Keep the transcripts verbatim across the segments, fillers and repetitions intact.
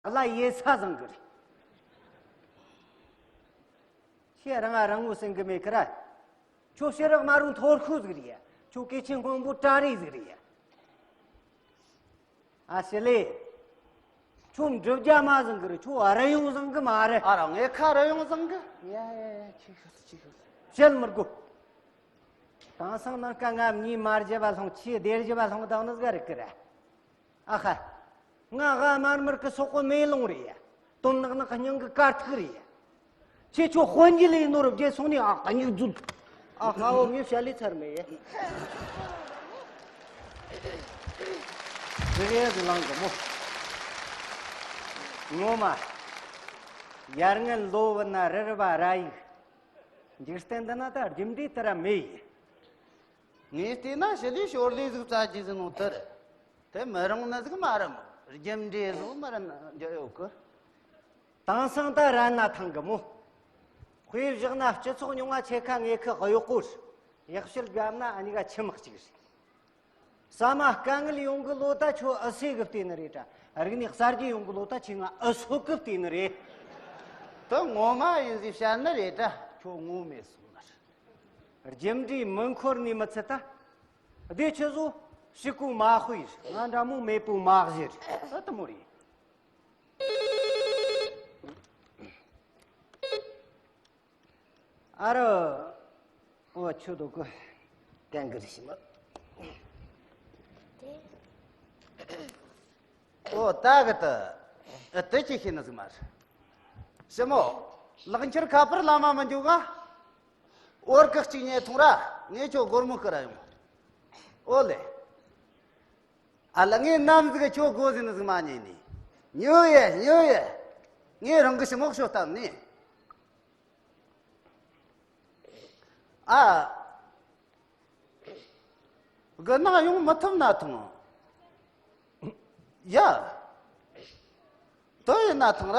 ལ་ཡེ་ས་བཟང་གི་རེད། ཁྱེད་རང་ང་རང་ངོ་སེང་གི་མེད་ཀི་ར། ཁྱོད་ཕྱི་རག་མ་རུང་ཐོར་ཁུ་ཟིག་རེད་ཡ། ཁྱོད་སྐེ་ཆེན་སྔོན་པོ་ཏྲ་རེ་ཟིག་རེད་ཡ། ཨ་ཞི་ལེ། ཁྱོད་འགྲུབ་རྒྱ་མ་བཟང་གི་རེད། ཁྱོད་ཨ་ར་ཡོང་བཟང་གི་མ་རེད། ཨ་ར་ངས་ཁ་ར་ཡོང་བཟང་གི། ཡ་ཡ་ཡ་ཁྱེད་ཤོད་ཁྱེད་ཤོད། བཤད་མི་དགོ། དེང་སང་ནངས་ཀ་ང་གཉིས་མ་བརྗེད་པ་ལྷུང་། ཁྱེད་བདེ་བརྗེད་པ་ལྷུང་དང་ནི་ཟིག་རེད་ཀི་ར། ཨ་ཧ། ང་ཧ་དམར་དམར་གི་སོག་པོ་མེ་ལོང་རེད་ཡ། དོམ་ནག་ནག་སྙིང་གི་དཀར་ཐིག་རེད་ཡ། ཁྱེད་ཆོ་དཔོན་གྱི་ལས་ནོར་བརྒྱད་སོང་ནས་ཨ་ཁ་སྙིགས་རྫུན། ཨ་ཧ་འོ་ངས་བཤད་ལས་ཚར་མེད་ཡ། དེ་རེད་ལང་གི་མོ། ངོ་མ། ཡར་ངན་ལོ་བུ་ན་རི་རི་བ་ར་ཡིག་འཇིག་རྟེན་འདི་ན་ད་རྒྱུ་འབྲས་དེ་ར་མེད་ཡིན། ངས་བལྟས་ན་ཞི་ལིའི་ཞོར་ལས་ཟིག་བཙལ་གྱི་ཟིན་ནོ་དེ་རེད། དེ་མི་རུང་ནི་ཟིག་མ་རེད་མོ། རྒྱུ་འབྲས་ཟིག་མི་རེད་ན་འཇོག་ཡོད་གི། དེང་སང་ད་རན་ན་ཐང་གི་མོ། དཔེ་བཞག་ན་སྤྱི་ཚོགས་ཉུང་བ་ཆེ་ཁ་ངེ་ཁི་གཡོག་གོ་རེད། ཡག་ཤོས་བརྒྱབ་ན་ཨ་ནི་ག་ཁྱི་མག་གཅིག་རེད། ཟ་མ་དཀའ་ངལ་ཡོང་གི་ལོ་ད་ཁྱོད་ཨུ་སེ་གི་བལྟས་ནི་རེད་དྲ། རིག་གནས་གསར་བརྗེ་ཡོང་གི་ལོ་ད་ཁྱེད་ང་ཨུ་སོ་གི་བལྟས་ནི་རེད། དེ་ངོ་མ་ཡིན་ཟིག་བཤད་ནི་རེད་དྲ། ཁྱོད་ངོ་མེད་སོང་ནི་རེད། རྒྱུ་འབྲས་མི་འཁོར་ནི་མི་ཚད་ད། སྡེ་ཆི་བཟོ་ཕྱི་གོ་མ་དཔེ་ང་འདྲ་མོ་མེད་པོ་མ་གཞི་རེད། ཨ་དེ་མོ་རེད། ཨ་རོ། འོ་ཆུ་དུ་ཀུ། ཀན་ཀི་རི་ཤི་མ། འོ་ད་གི་ད། ཨ་དེ་ཅི་ཤེས་ནི་ཟིག་མ་རེད། ཞི་མོ། ལག་འཁྱེར་ཁ་པར་ལ་མ་མི་འཇུག་ག་འོར་གི་གཅིག་ཉེ་ཐུང་ར། ངས་ཁྱོད་སྒོར་མོ་ཁུར་ར་ཡོང་། འོ་ལེ། ཨ་ལ་ངས་ནམ་ཟིག་ཁྱོད་སྒོ་ཟིན་ནི་ཟིག་མ་ཉེ་ནི། ཉོ་ཡེ་ཉོ་ཡེ། ངས་རང་གི་ཞི་མོ་ཤོད་བཏང་ནི། ཨ། དགུ་ནག་ཡོང་མི་ཐུབ་ན་ཐང་། ཡ། དོ་ཡིན་ན་ཐང་ར།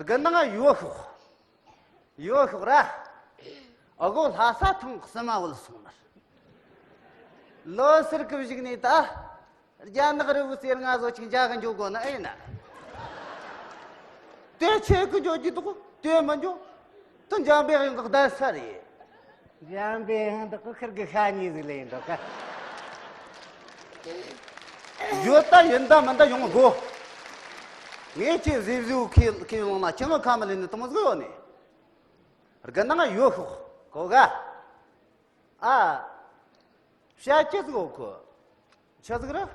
དགུ་ནག་ཡོད་ཤོག་ཡོད་ཤོག་ར། ཨ་གོ་ལྷ་ས་ཐང་གསུམ་མ་བུད་སོང་ནི། ལོ་སར་གི་བཞུགས་ནས་ད། རྒྱ་ནག་རི་བོ་རྩེ་ལྔ་བཟོ་ཅིག་འཇག་གི་འཇུག་དགོ་ནི་ཨེ་ཡིན་ན། དེ་ཆེ་གི་འཇོག་གི་འདུག་དེ་མི་འཇོག་དེ་འཇམ་པའི་དབྱངས་གི་གདན་ས་རེད། འཇམ་པའི་དབྱངས་འདི་གི་ཁིར་གི་ཤ་ཉེ་ཟིག་ལས་ཡིན་འདུག་ག་ཡོད་ད་ཡིན་ད་མིན་ད་ཡོང་དགོ་ངས་ཁྱེད་ཟིབ་ཟིབ་ཁས་ཁས་ལོང་ན་ཁྱེད་ངོ་ཁ་མི་ལེན་ནི་དེ་མོ་ཟིག་ཡོད་ནི། དགུ་ནག་ཡོད་ཤོག་གོ་ག་ཨ། བཤད་ཀྱི་ཟིག་འོ་ཁོ། ཆི་ཟིག་རེད།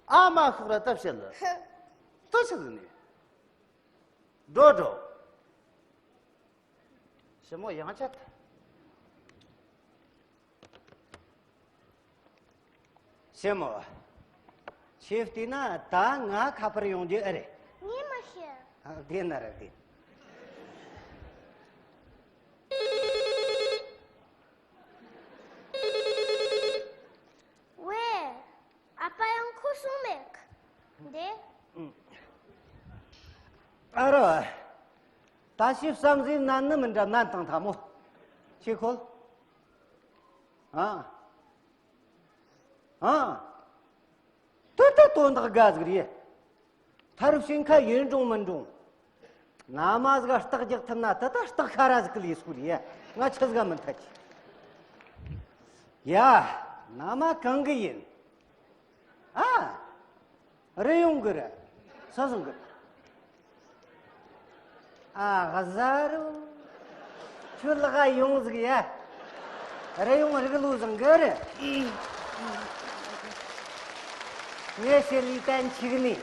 ཨ་མ་ཤོག་ར་ད་བཤད་ལ། ད་ཆི་ཟིག་ནི། འགྲོ་འགྲོ། ཞི་མོ་ཡང་ཆད། ཞི་མོ། ཁྱེད་བལྟས་ན་ད་ང་ཁ་པར་ཡོང་རྒྱུ་ཨེ་རེད། ངས་མ་ཤེས། ཨ་བདེན་ན་ར་བདེན། ཝེ། ཨ་ཕ་ཡང་ཁོ་སོང་མེད་འདི། ཨ་རོ། ད་ཤི་བསམ་གཟས་ནན་ནི་མི་འདྲ་ནན་དང་ཐ་མོ། ཁྱེད་ཁོལ། ཨ། ཨ། ཏུ་ཏུ་དོན་དག་དགའ་ཟིག་རེད། ཐར་ཕྱིན་ཁ་ཡིན་འགྲོང་མིན་འགྲོང་། ན་མ་ཟིག་རྟགས་རྒྱག་ཐུབ་ན་ད་ད་རྟགས་ཁ་ར་ཟིག་གི་ལས་སྐོར་ཡ། ང་ཆི་ཟིག་མི་འཐད་ཀྱི། ཡ། ན་མ་གང་གི་ཡིན། ཨ། རི་ཡོང་གི་རེད། ས་སོང་གི། ཨ་ཧ་ཟ་རུ། ཁྱོད་ལག་ཡོང་ཟིག་ཡ། རི་ཡོང་རིག་ལོ་བཟང་གི་རེད། ངས་ཤི་ལི་ཏན་ཆིག་ནི།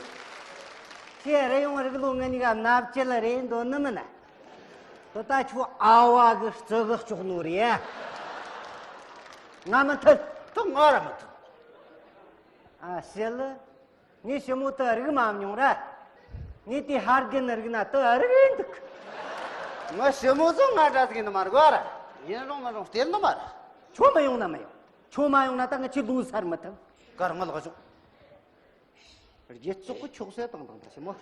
ཁྱེད་རི་ཡོང་རིག་ལོ་ངེད་གཉིས་ཀ་མནའ་བཅད་ལ་རེད་འདོད་ནི་མིན་ན། དོ་ད་ཁྱོད་ཨ་བ་གི་རྩི་གི་ལྕོག་ནོ་རེད་ཡ། ང་མི་མཐུན། དོ་ང་ར་མི་མཐུན། ཨ་ཤི་ལི། ངས་ཞི་མོ་དུ་རིག་མ་མྱོང་ར། ངས་དེ་ཧར་རྒན་རིག་ན་དུ་རིག་རེད་འདུག་ང་ཞི་མོ་ཚོ་ང་འདྲ་ཟིག་ཡིན་ནི་མ་རེད་གོ་ར། ཡིན་རུང་མིན་རུང་སྟེར་ནི་མ་རེད། ཁྱོད་མ་ཡོང་ན་མ་ཡོང་། ཁྱོད་མ་ཡོང་ན་ད་ང་ཁྱི་ལུས་སར་མི་ཐུབ། གར་ང་ལག་ཞོག་རྗེ་བཙོག་གི་ཁྱོག་སེ་བཏང་བཏང་ད་ཞི་མོ།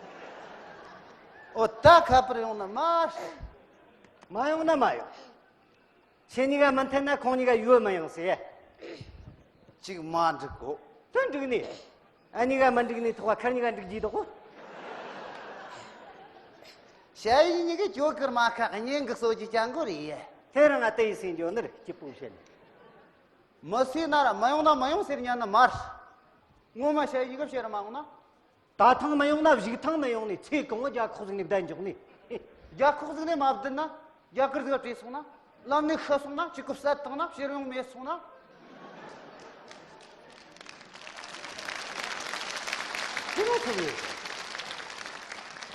ཨོ་ད་ཁ་པར་ཡོང་ན་མ་རེད། མ་ཡོང་ན་མ་ཡོང་། ཁྱེད་གཉིས་ཀ་མི་མཐུན་ན་ཁོང་གཉིས་ཀ་ཡོད་མི་ཡོང་ཟེར། གཅིག་མ་འགྲིག་གོ་དོན་འགྲིག་ནི། ཨ་ནི་ག་མ་འགྲིག་ནི་ཐོག་བ་ཁར་ནི་ག་འགྲིག་གྱི་དོག་གོ། ཞ་ཡི་ཉི་གི་ཇོ་ཀར་མ་ཁ་གཉེན་གི་སོ་ཇི་ཅང་གོ་རེད། དེ་རང་ང་དེ་ཡི་སེང་ཇོ་ནི་རེད་སྐྱིད་པོ་བཤད་ནི། མི་སེ་ན་ར་མ་ཡོང་ན་མ་ཡོང་ཟེར་ཉན་ནི་མ་རེད། ངོ་མ་ཞ་ཡི་ཉི་གི་བཤད་ར་མ་འོང་ན། ད་ཐང་མི་ཡོང་ན་བཞུགས་ཐང་མི་ཡོང་ནི་ཚེ་གང་བོ་རྒྱ་ཁོག་ཟིག་ནི་བསྡད་འཇོག་ནི། རྒྱ་ཁོག་ཟིག་ནི་མ་བསྡད་ན། རྒྱ་གར་ཟིག་བྲོས་སོང་ན། ལམ་ནས་ཤི་སོང་ན། གཅིག་གི་བསད་བཏང་ན། ཕྱིར་ཡོང་མེད་སོང་ན། དེ་མོ་ཐུབ་ཡོད།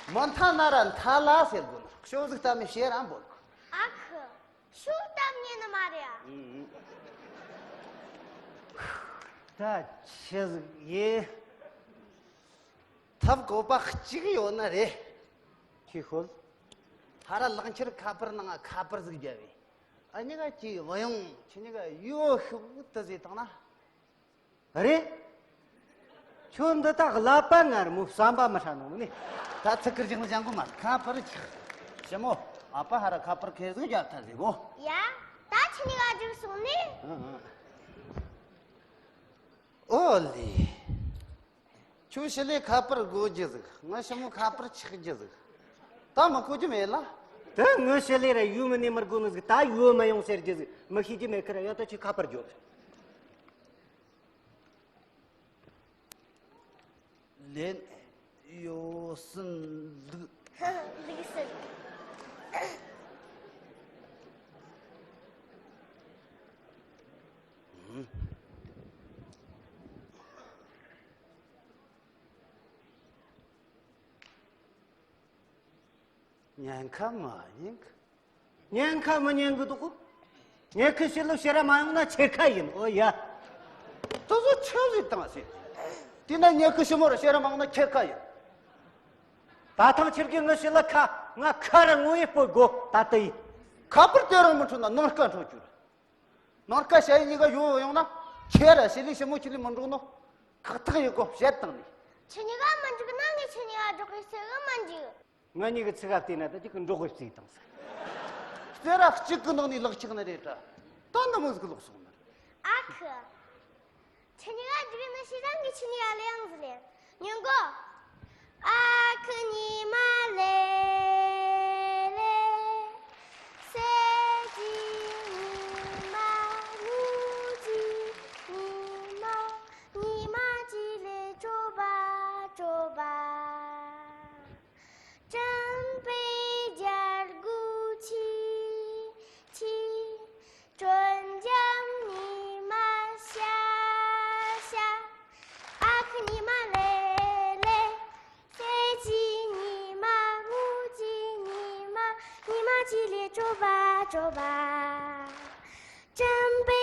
མ་མཐའ་ན་ར་མཐའ་ལ་ཟེར་དགོས་ན་ཤོ་ཟིག་གཏམ་མི་བཤད་ར་འབོད་གོ། ཨ་ཁུ། ཤོ་གཏམ་ཉན་ནི་མ་རེད་ཨ། ད་ཆི་ཟིག་ཡེ། ཐབས་བཀོད་པ་གཅིག་ཡོད་ནི་རེད། ཁྱི་ཤོད། ཧ་ར་ལག་འཁྱེར་ཁ་པར་ནང་ཁ་པར་ཟིག་བརྒྱབ་བས། ཨ་ཉི་ག་ཅི་བུ་ཡོང་ཁྱི་ཉི་ག་ཡོ་ཤུག་ཏི་ཟེར་བཏང་ན། རེད། ཁྱོད་འདི་དག་ཀླད་པ་ངར་མོ་བསམ་པ་མི་ཧྲ་ནོ་ནི། ད་ཚིག་ཁུར་ཅིག་ནི་ཅང་གོ་མ་ཁ་པར་ཆག་ཞི་མོ། ཨ་ཕ་ཧ་ར་ཁ་པར་ཁེ་ཟིག་རྒྱབ་ཐལ་ཟིག་གོ། ཡ། ད་ཁྱི་ཉི་ག་འགྲིག་སོང་ནི། ཨ་ཨ། ཨོ་ལེ། ཁྱོད་ཞི་ལི་ཁ་པར་དགོས་རྒྱུ་ཟིག་ང་ཞི་མོ་ཁ་པར་ཆག་རྒྱུ་ཟིག་ད་མི་གོ་རྒྱུ་མེད་ལ། དེ་ངི་ཞི་ལི་ར་ཡོད་མི་ནི་མི་དགོས་ནི་ཟིག་ད་ཡོད་མི་ཡོང་ཟེར་རྒྱུ་ཟིག་མི་ཤེས་རྒྱུ་མེད་ཁི་ར་ཡ་ད་ཁྱོད་ཁ་པར་རྒྱོབ། ལན། ཡོ་སིན་ལུག་ལུག་སིན། ཉན་ཁ་མ་ཉན་ཁ། ཉན་ཁ་མི་ཉན་གི་འདུག་ངས་ཁི་ཕྱི་ལོ་ཕྱི་ར་མ་ཡོང་ན་ཁྱེད་ཁ་ཡིན། ཨོ་ཡ། དེ་ཚོ་ཆི་ཟིག་བཏང་ཟེར། དེ་ན་ངས་ཁི་ཕྱི་མོ་ར་ཕྱི་ར་མ་ཡོང་ན་ཁྱེད་ཁ་ཡིན། ད་ཐང་ཁྱེད་ཀྱི་ངི་ཕྱི་ལོ་ཁ་ང་ཁ་ར་ངོ་ཡི་སྤོ་དགོ་ད་ལྟ་ཡིན། ཁ་པར་དེ་རང་མི་འཕྲོད་ན་ནང་སྐད་འཕྲོད་རྒྱུ་རེད། ནང་སྐད་བཤད་ཡི་གཉིས་ཀ་ཡོང་ཡོང་ན་ཁྱེད་ར་ཕྱི་ལོ་ཕྱི་མོ་ཁྱེད་ལས་མི་འགྲོ་ནོ། ཁག་ཐག་ཡི་གོ་བཤད་བཏང་ནས། ཁྱེད་གཉིས་ཀ་མི་འགྲིག་ན་ངས་ཁྱེད་གཉིས་ཀ་སྒྲོག་གི་ཟེར་གི་མི་འགྲིག་ང་གཉིས་ཀྱི་ཚིག་ག་བལྟས་ན་ད་ཅིག་གི་འགྲོགས་གི་བརྩིས་བཏང་ཟེར། རྩེ་ར་གཅིག་གི་ནང་ནས་ལག་ཆགས་ནི་རེད་དྲ། ད་འདི་མོ་ཟིག་ལོག་སོང་ནི། ཨ་ཁུ། ཁྱེད་གཉིས་ཀ་འགྲིག་ནི་ཤེས་ཙང་གི་ཁྱེད་གཉིས་ཀ་ལེ་ཡང་ཟིག་ལེ། ཉོན་གོ། ཨ་ཁུ་ཉི་མ་ལེ་ལེ། སེ་ཅི་ཉི་མ་ངུ་ཅི་ཉི་མ། ཉི་མ་ཅི་ལེ་ཅོ་བ་ཅོ་བ། སྤྲིན་པའི་རྒྱལ་སྒོ་ཕྱེ་ཕྱེ། དྲོད་འཇམ་ཉི་མ་ཤར་ཤར། ཨ་ཁུ་ཉི་མ་ལེ་ལེ། སེ་ཅི་ཉི་མ་ངུ་ཅི་ཉི་མ། ཉི་མ་ཅི་ལེ་ཅོ་བ་ཅོ་བ། སྤྲིན་པའི་